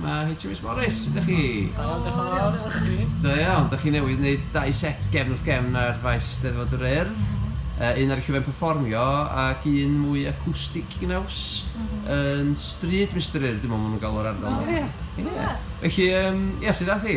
Mae HMS Morris, sut ydych chi? Da iawn, diolch yn fawr, sut ydych chi? Da iawn, da chi newydd wneud dau set gefn wrth gefn ar faes Eisteddfod yr Urdd. Un ar y llwyfan perfformio ac un mwy acwstig i naws yn stryd Mister Urdd, dwi'n meddwl maen nhw'n galw'r ardal 'na. O ie. Ie. Felly, yym, ia, sut ath hi?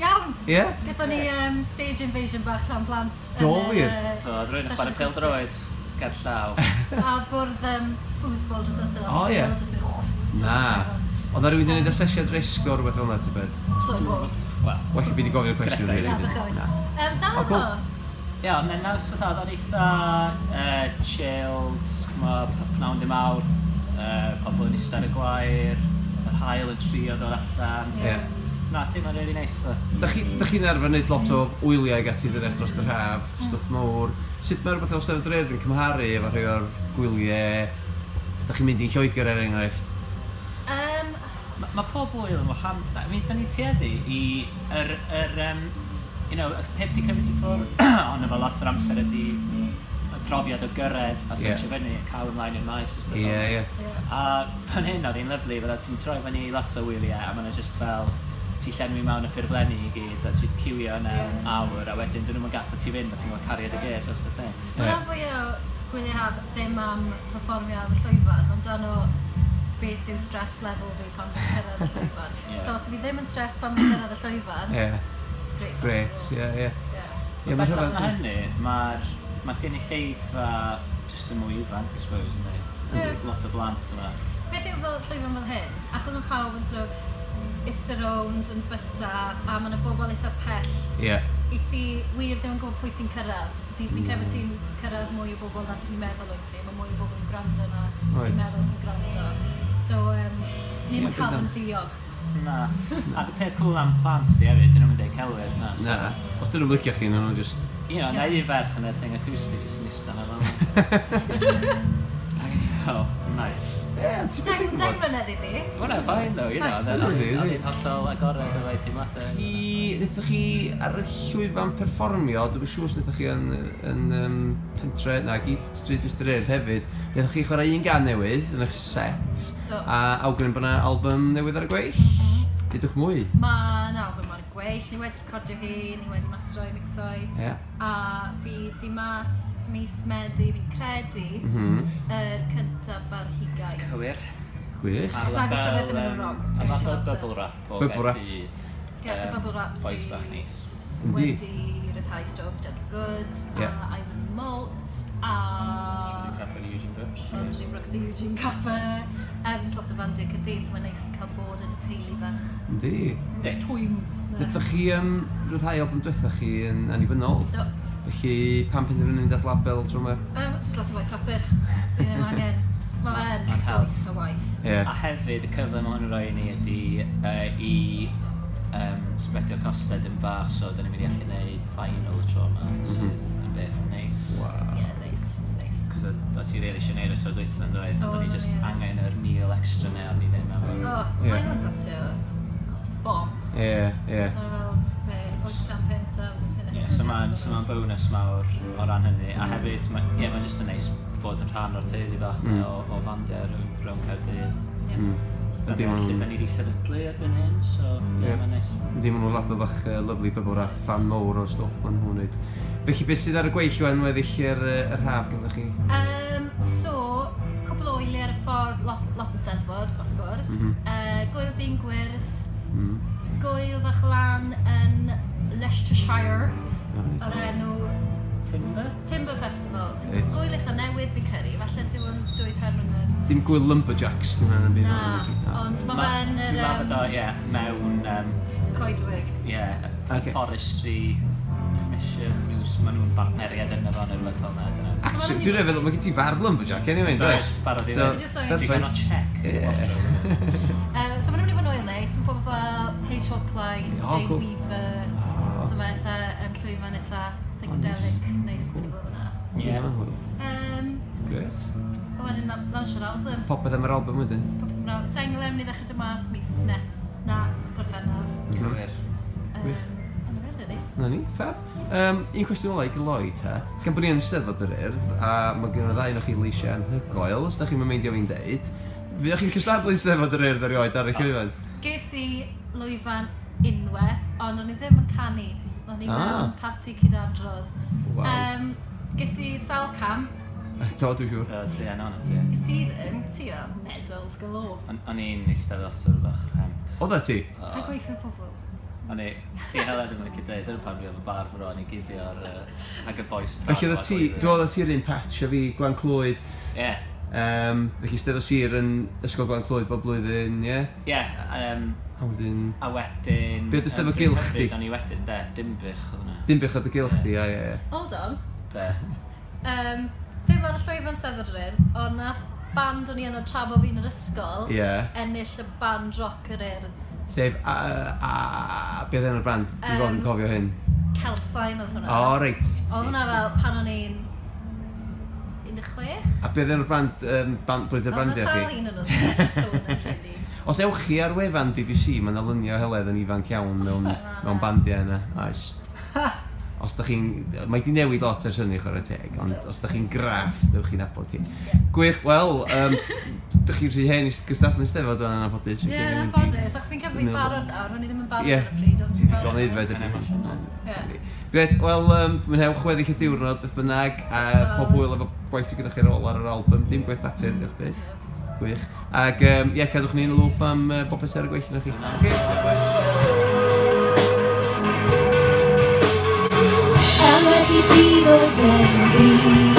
Iawn! Ie? Gaethon ni yym stage invasion bach llawn plant yn Do wir? Do, oedd rhywun yn chwarae pêl-droed ger llaw. A bwrdd yym foosball drws nesa. O ie. Jyst mynd wff. Na. Oedd 'na rywun 'di neud asesiad risg o rywbeth fel 'na tybed? So bod. Wel. Well i fi 'di gofyn y cwestiwn rili. Na, bach Na. Da O cŵl. ddo. Ie, oedd e'n naws fatha, oedd o'n eitha yy chilled, ch'mo', pnawn dy' Mawrth, yy pobl yn ista ar y gwair, yr haul yn trio ddod allan. Ie. Na, teimlo'n rili neis ddo. Dach chi, dach chi'n arfer neud lot o wyliau ag ati dydych dros yr haf, stwff mowr. Sut mae rhywbeth fel Steddfod yr Urdd yn cymharu efo rhai o'r gwyliau dach chi'n mynd i yn Lloegr er enghraifft? Yym. Ma' ma' pob ŵyl yn wahan- I mean, 'dan ni'n tueddu i yr yr yym you know, y peth ti'n cymryd i ffwr' ohono fo lot o'r amser ydi y profiad o gyrredd a setio fyny a cael ymlaen i'r maes a stwff fel 'na. Ie, ie. A fan hyn o'dd hi'n lyfli fydda ti'n troi fyny i lot o wyliau a ma' 'na jyst fel ti llenwi mewn y ffurflenni i gyd a ti'n ciwio yna am awr a wedyn 'dyn nhw'm yn gadel ti fynd a ti'n gorfod cario dy gêr dros y thing. Mae rhan fwya o gwyliau haf ddim am perfformio ar y llwyfan, mae amdano beth yw stress level fi pan fi'n cyrraedd y llwyfan. So os fi ddim yn stressed pan fi'n cyrraedd y llwyfan, great festival. Grêt, ie, ie. Ie, mae'n rhyfedd. Bellach na hynny, mae'r ma' gynulleidfa jyst yn mwy ifanc, I suppose, yndi? Yndi. Lot o blant yma. Beth yw fel llwyfan fel hyn, achos mae pawb yn sort of iste rownd yn byta a ma' 'na bobl eitha pell. Ie. I ti wir ddim yn gwybod pwy ti'n cyrraedd. Ti, fi'n credu bod ti'n cyrraedd mwy o bobl na ti'n meddwl wyt ti. Mae mwy o bobl yn gwrando na ti'n meddwl sy'n gwrando. So, ni ddim yn cael yn ddiog. Na. Ac y peth cŵl am plant ydi hefyd, 'dyn nhw'm yn deud celwydd, na. Na. Os 'dyn nhw'm licio chi, nawn nhw jyst... You know, na un ferch yn y thing acoustic jyst yn ista 'na fel 'na. Ac o'n i fel, nice. Ie, ti byth yn gwybod. 10 mlynedd iddi. Ma' hwnna'n fine though, you know, oedd hi'n hollol agored efo'i theimladau. Chi, wnaethoch chi ar y llwyfan perfformio, dwi'm yn siŵr os wnaethoch chi yn, yn um, pentre, nag i Stryd Mister Urdd hefyd, wnaethoch chi chwarae un gan newydd yn eich set, Do. a awgrym bod yna album newydd ar y gweill? Dudwch mwy. Mae yna album ar y gweill, ni wedi recordio hi, ni wedi mastroi, mixoi, yeah. a fydd hi mas mis Medi, fi'n credu, yr cyntaf ar hugain. Cywir. Gwych. Os nag oes rhywbeth yn mynd yn wrong. A label Bubble Wrap o Bubble Wrap. Gaerdydd. Ie, so Bubble Wrap Bois bach neis. Wedi rhyddhau stwff Gentle Good Ie. a Ivan Malt a... Eugene Capper a Eugene Brooks. Eugene Brooks a Eugene Capper. Just lot o fandiau Caerdydd, so mae'n neis cael bod yn y teulu bach. Yndi. Yndi. Twym. Wnaethoch chi um, rhyddhau album diwetha chi yn annibynnol? Do. Felly, pam penderfynu mynd at label tro yma? Just lot o waith papur. Fi ddim angen. Mae fe'n llwyth o waith. Ie. A hefyd, y cyfle mae hwn yn rhoi i ni ydy uh, i um, spreadio'r costau dim bach, so da ni'n mynd i allu gwneud vinyl y tro yma, sydd yn beth neis. Wow. Yeah, nice, nice. Cos o ti really eisiau gwneud y tro dwytha yn dweud, ond o'n i just ie. angen yr mil extra neu o'n i ddim efo. Oh, Ie. yeah. Vinyl yn costio, cost bom. Ie, ie. So fel, be, 800 punt am hyn a hyn. Ie, so mae'n so ma bonus mawr o ran hynny. A hefyd, mae yeah, ma just yn neis bod yn rhan o'r teulu bach mm. o, o fandiau rownd, rownd Caerdydd. Ie. Da Yndi, ni, ma' lle nhw'n- da ni wedi sefydlu erbyn hyn, so ie, Ie. mae'n neis. Yndi, maen nhw'n label bach lovely, Bubble Wrap, fan mowr o'r stwff maen nhw'n wneud. Felly beth sydd ar y gweill wan weddill yr, yr haf gyda chi? So, cwpl o wyliau ar y ffordd, lot, lot o Steddfod, wrth gwrs. Gŵyl Dyn Gwyrdd. Gŵyl fach lan yn Leicestershire. O'r enw... Timber? Timber Festival. So, right. Gŵyl eitha newydd fi'n credu, falle dim ond 2-3 mlynedd. Dim gŵyl Lumberjacks, dim yn byd. Na, ond mae fe'n yr... Dwi'n meddwl bod o, ie, mewn... Coedwig. Ie, okay. Forestry Commission, maen nhw'n bartneriaid yno fo neu rhywbeth fel yna. Dyna. Actually, dwi'n meddwl, mae gen ti fardd Lumberjack anyway, yn does? Barod i ddweud. Perffaith. Check. So maen nhw'n mynd i fod yn oel neis, mae pobl fel H. Hawkline, Jane Weaver, so mae eitha yn llwyfan eitha psychedelic, neis mynd i fod yna. Ie. Gret. A wedyn launch-o'r album. Popeth am yr album wedyn? Popeth am yr album. Sengl yn mynd i ddechrau dod mas mis nes na Gorffennaf. Cywir. Gwych. Ond na fe, really. Na ni, fab. Un cwestiwn ola i gloi ta. Gan bod ni yn Steddfod yr Urdd, a mae gen y ddau ohonoch chi leisiau anhygoel, os da chi'n meindio fi'n deud, fuoch chi'n cystadlu yn Steddfod yr Urdd erioed ar y llwyfan? Ges i lwyfan unwaith, ond o'n i ddim yn canu. O'n i mewn parti cydadrodd. Waw. Ges i sawl camp. Do, dwi'n siŵr. Do, druan ohono ti. Ges ti ddim, ti o medals galore. O'n i'n eistedd wrth o'r bach rhemp. Oedda ti? Pa gweithio pobl? O'n i, fi Heledd ddim yn licio dweud, dyna pam fi efo bar fy ro'n i guddio'r, ag y boys proud. Felly oedda ti, dwi'n meddwl oedda ti'r un patch a fi, Glan Clwyd. Ie. Felly Steddfod Sir yn Ysgol Glan Clwyd bob blwyddyn, ie? Ie. A wedyn... A wedyn... Be oedd y Steddfod Gylch di? O'n i wedyn, de, Dinbych oedd hwnna. Dinbych oedd y Gylch di, ie, ie. Hold on. Be? Ddim ar y llwyfan Steddfod yr Urdd, ond nath band o'n i yno tra bod fi'n yr ysgol ennill y band rock yr Urdd. Sef, a, a, be oedd enw'r band? Dwi'n fod yn cofio hyn. Celsain oedd hwnna. O, reit. Oedd hwnna fel pan o'n i'n 16. A be oedd enw'r band, band brwydr brandiau chi? Oedd 'na sawl un yn nhw, sôn yn rili. Os ewch chi ar wefan BBC, mae yna luniau Heledd yn ifanc iawn mewn, mewn bandiau yna. Oes. Os da chi'n... Mae di newid lot ers hynny, chwarae teg, ond os da chi'n graff, dewch chi'n nabod hi. Gwych, wel, dych chi'n rhy hen i gystadlu'n Steddfod o'n anffodus. Ie, yn anffodus, achos fi'n credu fi'n barod nawr, o'n i ddim yn barod ar y pryd, ond Ti 'di digon aeddfed erbyn hyn. Gret, wel, mwynhewch weddill y diwrnod, beth bynnag, a pob hwyl efo gwaith sydd gyda chi ar ôl ar yr album, dim gwaith papur, diolch byth. Gwych. Ac ie, cadwch ni yn y lŵp am bopeth sydd ar y gweill yna chi. Oce, diolch bois. Unwaith i ti ddod yn gryf.